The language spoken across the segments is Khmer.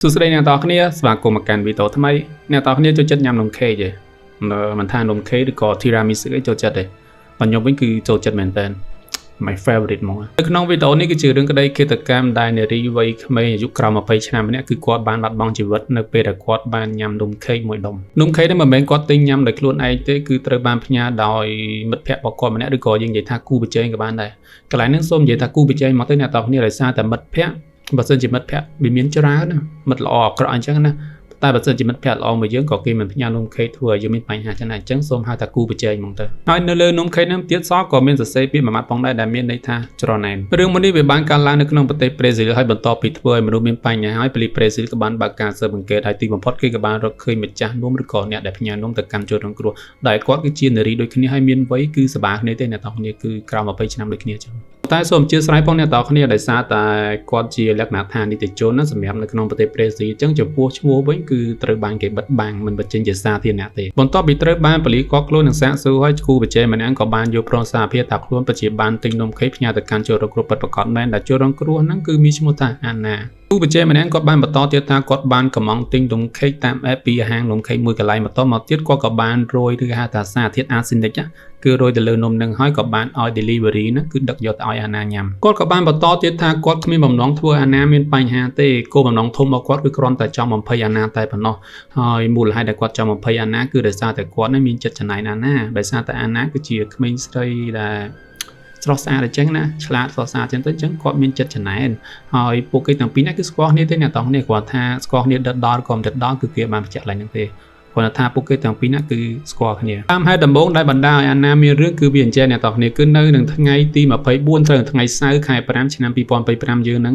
សួស្តីអ្នកទាំងអស់គ្នាស្វាគមន៍មកកាន់វីដេអូថ្មីអ្នកទាំងអស់គ្នាចូលចិត្តញ៉ាំនំខេកទេមិនថានំខេកឬក៏ tiramisu អីចូលចិត្តទេបើខ្ញុំវិញគឺចូលចិត្តមែនតើ my favorite ហ្មងនៅក្នុងវីដេអូនេះគឺជារឿងក្តីឃាតកម្មដែលនារីវ័យក្មេងអាយុក្រោម20ឆ្នាំម្នាក់គឺគាត់បានបាត់បង់ជីវិតនៅពេលដែលគាត់បានញ៉ាំនំខេកមួយដុំនំខេកនេះមិនមែនគាត់ទិញញ៉ាំដោយខ្លួនឯងទេគឺត្រូវបានផ្ញើដោយមិត្តភ័ក្តិរបស់គាត់ម្នាក់ឬក៏យើងនិយាយថាគូប្រជែងក៏បានដែរកន្លែងហ្នឹងសូមនិយាយថាគូប្រជែងមកទៅអ្នកទាំងអស់គ្នាដោយសារតែមិត្តភ័ក្តិបើសិនជាមិត្តភ័ក្តិវាមានច្រើនណាមិត្តល្អអាក្រក់អញ្ចឹងណាតែបើសិនជាមិត្តភ័ក្តិល្អមួយយើងក៏គេមិនផ្ញើនំខេកធ្វើឲ្យយើងមានបញ្ហាចឹងដែរអញ្ចឹងសូមហៅថាគូប្រជែងហ្មងទៅហើយនៅលើនំខេកហ្នឹងទៀតសក៏មានសរសេរពាក្យមួយម៉ាត់ផងដែរដែលមានន័យថាច្រណែនរឿងមួយនេះវាបានកើតឡើងនៅក្នុងប្រទេសប្រេស៊ីលហើយបន្ទាប់ពីធ្វើឲ្យមនុស្សមានបញ្ហាហើយប៉ូលីសប្រេស៊ីលក៏បានបើកការស៊ើបអង្កេតហើយទីបំផុតគេក៏បានរកឃើញម្ចាស់នំឬក៏អ្នកដែលផ្ញើនំទៅកាន់ជនរងគ្រោះដែលគាត់គឺជានារីដូចគ្នាហើយមានវ័យគឺសបាគ្នាទេអ្នកទាំងគ្នាគឺក្រោម20ឆ្នាំដូចគ្នាចឹងតែសូមអធិស្ឋានផងអ្នកទាំងគ្នាដោយសារតែគាត់ជាលក្ខណៈថានីតិជនណាសម្រាប់នៅក្នុងប្រទេសប្រេស៊ីលអញ្ចឹងចំពោះឈ្មោះវិញគឺត្រូវបានគេបិទបាំងមិនបញ្ចេញជាសាធារណៈទេបន្ទាប់ពីត្រូវបានប៉ូលីសគាត់ខ្លួននឹងសាកសួរហើយគូបច្ចេកម្នាក់ក៏បានយកប្រងសារភាពថាខ្លួនពិតជាបានទិញនំខេកផ្ញើទៅកាន់ជនរងគ្រោះពិតប្រាកដមែនដែលជនរងគ្រោះហ្នឹងគឺមានឈ្មោះថាអាណាគូបច្ចេកម្នាក់គាត់បានបន្តទៀតថាគាត់បានកំងទិញនំខេកតាម app ពីហាងនំខេកមួយកន្លែងបន្តមកទៀតគាត់ក៏បានរោយឬគេហៅថាសារធាតុអាស៊ីនិកគឺរោយទៅលើនំនឹងហើយក៏បានឲ្យ delivery ហ្នឹងគឺដឹកយកទៅឲ្យអាណាញ៉ាំគាត់ក៏បានបន្តទៀតថាគាត់គ្មានបំណងធ្វើអាណាមានបញ្ហាទេគោលបំណងធំរបស់គាត់គឺគ្រាន់តែចង់បំភ័យអាណាតែប៉ុណ្ណោះហើយមូលហេតុដែលគាត់ចង់បំភ័យអាណាគឺដោយសារតែគាត់នឹងមានចិត្តច្រណែនអាណាដោយសារតែអាណាគឺជាក្មេងស្រីដែលស្រស់ស្អាតអញ្ចឹងណាឆ្លាតស្រស់ស្អាតអញ្ចឹងទៅអញ្ចឹងគាត់មានចិត្តច្រណែនហើយពួកគេទាំងពីរនេះគឺស្គាល់គ្នាទេអ្នកទាំងគ្នាគាត់ថាស្គាល់គ្នាដិតដល់ក៏មិនដិតដល់គឺគេបានបញ្ជាក់ឡើងហ្នឹងទេគាត់ថាពួកគេទាំងពីរនេះគឺស្គាល់គ្នាតាមហេតុដំបូងដែលបណ្ដាលឲ្យអាណាមានរឿងគឺវាអញ្ចឹងអ្នកទាំងគ្នាគឺនៅនឹងថ្ងៃទី24ត្រូវថ្ងៃសៅរ៍ខែ5ឆ្នាំ2025យើងហ្នឹង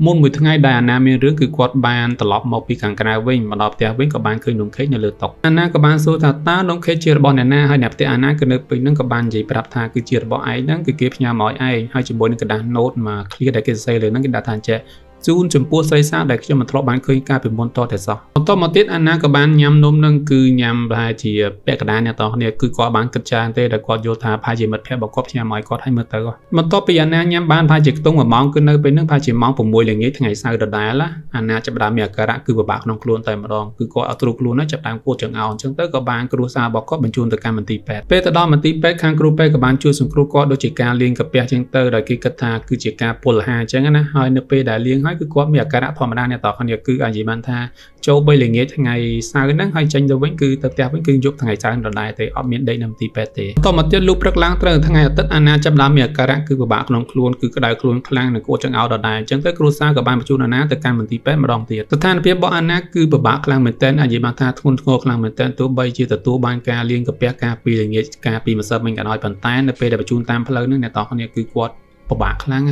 មុនមួយថ្ងៃដែលអាណាមានរឿងគឺគាត់បានត្រឡប់មកពីខាងក្រៅវិញមកដល់ផ្ទះវិញក៏បានឃើញនំខេកនៅលើតុអាណាក៏បានសួរថាតើនំខេកជារបស់អ្នកណាហើយអ្នកផ្ទះអាណាគឺនៅពេញហ្នឹងក៏បាននិយាយប្រាប់ថាគឺជារបស់ឯងហ្នឹងគឺគេផ្ញើមកឲ្យឯងហើយជាមួយនឹងក្រដាសណូតមក clear ដែលគេសរសេរលើហ្នឹងគេដាក់ថាអញ្ចេះជូនចំពោះស្រីសាដែលខ្ញុំមិនធ្លាប់បានឃើញកាលពីមុនតតែសោះបន្តមកទៀតអាណាក៏បានញ៉ាំនំនឹងគឺញ៉ាំប្រហែលជាពាក់កណ្ដាលអ្នកទាំងគ្នាគឺគាត់បានគិតច្រើនទេដែលគាត់យល់ថាប្រហែលជាមិត្តភក្តិរបស់គាត់ផ្ញើមកឲ្យគាត់ឲ្យមើលទៅបន្ទាប់ពីអាណាញ៉ាំបានប្រហែលជាខ្ទង់1ម៉ោងគឺនៅពេលហ្នឹងប្រហែលជាម៉ោង6ល្ងាចថ្ងៃសៅរ៍ដដែលណាអាណាចាប់ផ្ដើមមានអាការៈគឺពិបាកក្នុងខ្លួនតែម្ដងគឺគាត់អត់ត្រួសខ្លួនចាប់ផ្ដើមគួតចង្អោរអញ្ចឹងទៅក៏បានគ្រួសាររបស់គាត់បញ្ជូនទៅកាន់មន្ទីរពេទ្យពេលទៅដល់មន្ទីរពេទ្យខាងគ្រូពេទ្យក៏បានជួយសង្គ្រោះគាត់ដូចជាការលាងកាពះអញ្ចឹងទៅដោយគេគិតថាគឺជាការពុលអាហារអញ្ចឹងណាហើយនៅពេលដែលលាងហើយគឺគាត់មានអាការៈធម្មតាអ្នកតគ្នាគឺអាចនិយាយបានថាចូល3ល្ងាចថ្ងៃសៅរ៍ហ្នឹងហើយចេញទៅវិញគឺទៅផ្ទះវិញគឺយប់ថ្ងៃសៅរ៍ដដែលទេអត់មានដេកនៅមន្ទីរពេទ្យទេបន្តមកទៀតលុះព្រឹកឡើងត្រូវថ្ងៃអាទិត្យអាណាចាប់ដើមមានអាការៈគឺពិបាកក្នុងខ្លួនគឺក្តៅខ្លួនខ្លាំងនិងក្អួតចង្អោរដដែលអញ្ចឹងទៅគ្រួសារក៏បានបញ្ជូនអាណាទៅកាន់មន្ទីរពេទ្យម្ដងទៀតស្ថានភាពរបស់អាណាគឺពិបាកខ្លាំងមែនទែនអាចនិយាយបានថាធ្ងន់ធ្ងរខ្លាំងមែនទែនទោះបីជាទទួលបានការលាងកាពះការពីល្ងាចការពីម្សិលមិញក៏ដោយប៉ុន្តែនៅពេលដែលបញ្ជូនតាមផ្លូវហ្នឹងអ្នកតគ្នាគឺគាត់ពិបាកខ្លាំង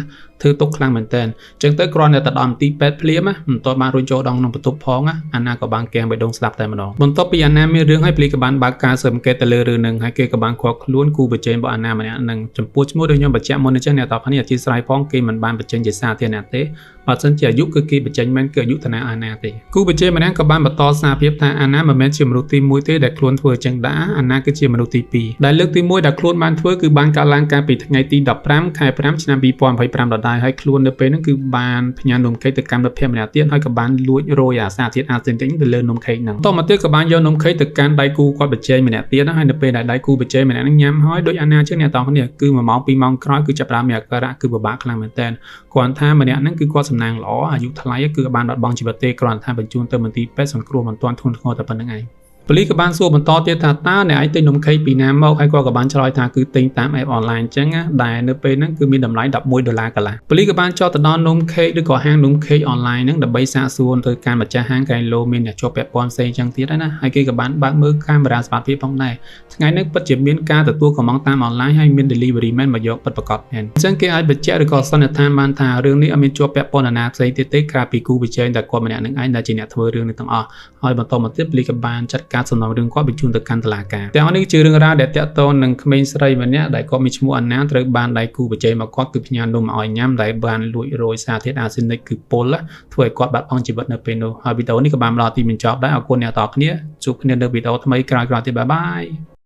ធ្វើទុកខ្លាំងមែនតើអញ្ចឹងទៅគ្រាន់តែទៅដល់មន្ទីរពេទ្យភ្លាមណាមិនទាន់បានរុញចូលដល់ក្នុងបន្ទប់ផងណាអាណាក៏បានគាំងបេះដូងស្លាប់តែម្ដងបន្ទាប់ពីអាណាមានរឿងហើយប៉ូលីសក៏បានបើកការស៊ើបអង្កេតទៅលើរឿងនឹងហើយគេក៏បានឃាត់ខ្លួនគូប្រជែងរបស់អាណាម្នាក់នឹងចំពោះឈ្មោះដូចខ្ញុំបញ្ជាក់មុនអញ្ចឹងអ្នកតគ្នាអធិស្ឋានផងគេមិនបានបញ្ចេញជាសាធារណៈទេបើសិនជាអាយុគឺគេបញ្ចេញមែនគឺអាយុឋានៈអាណាទេគូប្រជែងម្នាក់ក៏បានបន្តសារភាពថាអាណាមិនមែនជាមនុស្សទី1ទេដែលខ្លួនធ្វើអញ្ចឹងដែរអាណាគឺជាមនុស្សទី2ដែលលើកទី1ដែលខ្លួនបានធ្វើគឺបានកើតឡើងកាលពីថ្ងៃទី15ខែ5ឆ្នាំ2025ដដែលហើយខ្លួននៅពេលហ្នឹងគឺបានផ្ញើនំខេកទៅកាន់មិត្តភក្តិម្នាក់ទៀតហើយក៏បានលួចរោយអាសារធាតុអាសេនទិញទៅលើនំខេកហ្នឹងបន្តមកទៀតក៏បានយកនំខេកទៅកាន់ដៃគូគាត់ប្រជែងម្នាក់ទៀតហើយនៅពេលដែលដៃគូប្រជែងម្នាក់ហ្នឹងញ៉ាំហើយដូចអាណាជាងអ្នកទាំងគ្នាគឺ1ម៉ោង2ម៉ោងក្រោយគឺចាប់ផ្ដើមមានអាការៈគឺពិបាកខ្លាំងមែនទែនគ្រាន់ថាម្នាក់ហ្នឹងគឺគាត់សំណាងល្អអាយុថ្លៃគឺបានបាត់បង់ជីវិតទេគ្រាន់តែថាបញ្ជូនទៅមន្ទីរពេទ្យសង្គ្រោះមិនទាន់ធ្ងន់ធ្ងរតែប៉ុណ្្នឹងឯងប៉ូលីសក៏បានសួរបន្តទៀតថាតើអ្នកឯងទិញនំខេកពីណាមកហើយគាត់ក៏បានឆ្លើយថាគឺទិញតាម app online អញ្ចឹងណាដែលនៅពេលហ្នឹងគឺមានតម្លៃ11ដុល្លារកន្លះប៉ូលីសក៏បានចុះទៅដល់នំខេកឬក៏ហាងនំខេក online ហ្នឹងដើម្បីសាកសួរទៅកាន់ម្ចាស់ហាងកែឡូមានអ្នកជាប់ពាក់ព័ន្ធផ្សេងអញ្ចឹងទៀតណាហើយគេក៏បានបើកមើលកាមេរ៉ាសុវត្ថិភាពផងដែរថ្ងៃនេះពិតជាមានការទទួលកម្ម៉ង់តាម online ហើយមាន delivery man មកយកពិតប្រាកដមែនអញ្ចឹងគេអាចបញ្ជាក់ឬក៏សន្និដ្ឋានបានថារឿងនេះអត់មានជាប់ពាក់ព័ន្ធនរណាផ្សេងទៀតទេក្រៅពីគូប្រជែងតែគាត់ម្នាក់នឹងឯងដែលជាអ្នកធ្វើរឿងនេះទាំងអស់ហើយបន្តមកទៀតប៉ូលីសក៏បានចាត់ការសំណុំរឿងគាត់បញ្ជូនទៅកាន់តុលាការទាំងនេះជារឿងរ៉ាវដែលតាក់ទងនឹងក្មេងស្រីម្នាក់ដែលគាត់មានឈ្មោះអាណាត្រូវបានដៃគូប្រជែងមកគាត់គឺផ្ញើនំឲ្យញ៉ាំដែលបានលួចរោយសារធាតុអាសេនិកគឺពុលធ្វើឲ្យគាត់បាត់បង់ជីវិតនៅពេលនោះហើយវីដេអូនេះក៏បានមកដល់ទីបញ្ចប់ដែរអរគុណអ្នកទាំងអស់គ្នាជួបគ្នានៅវីដេអូថ្មីក្រោយៗទៀត bye bye.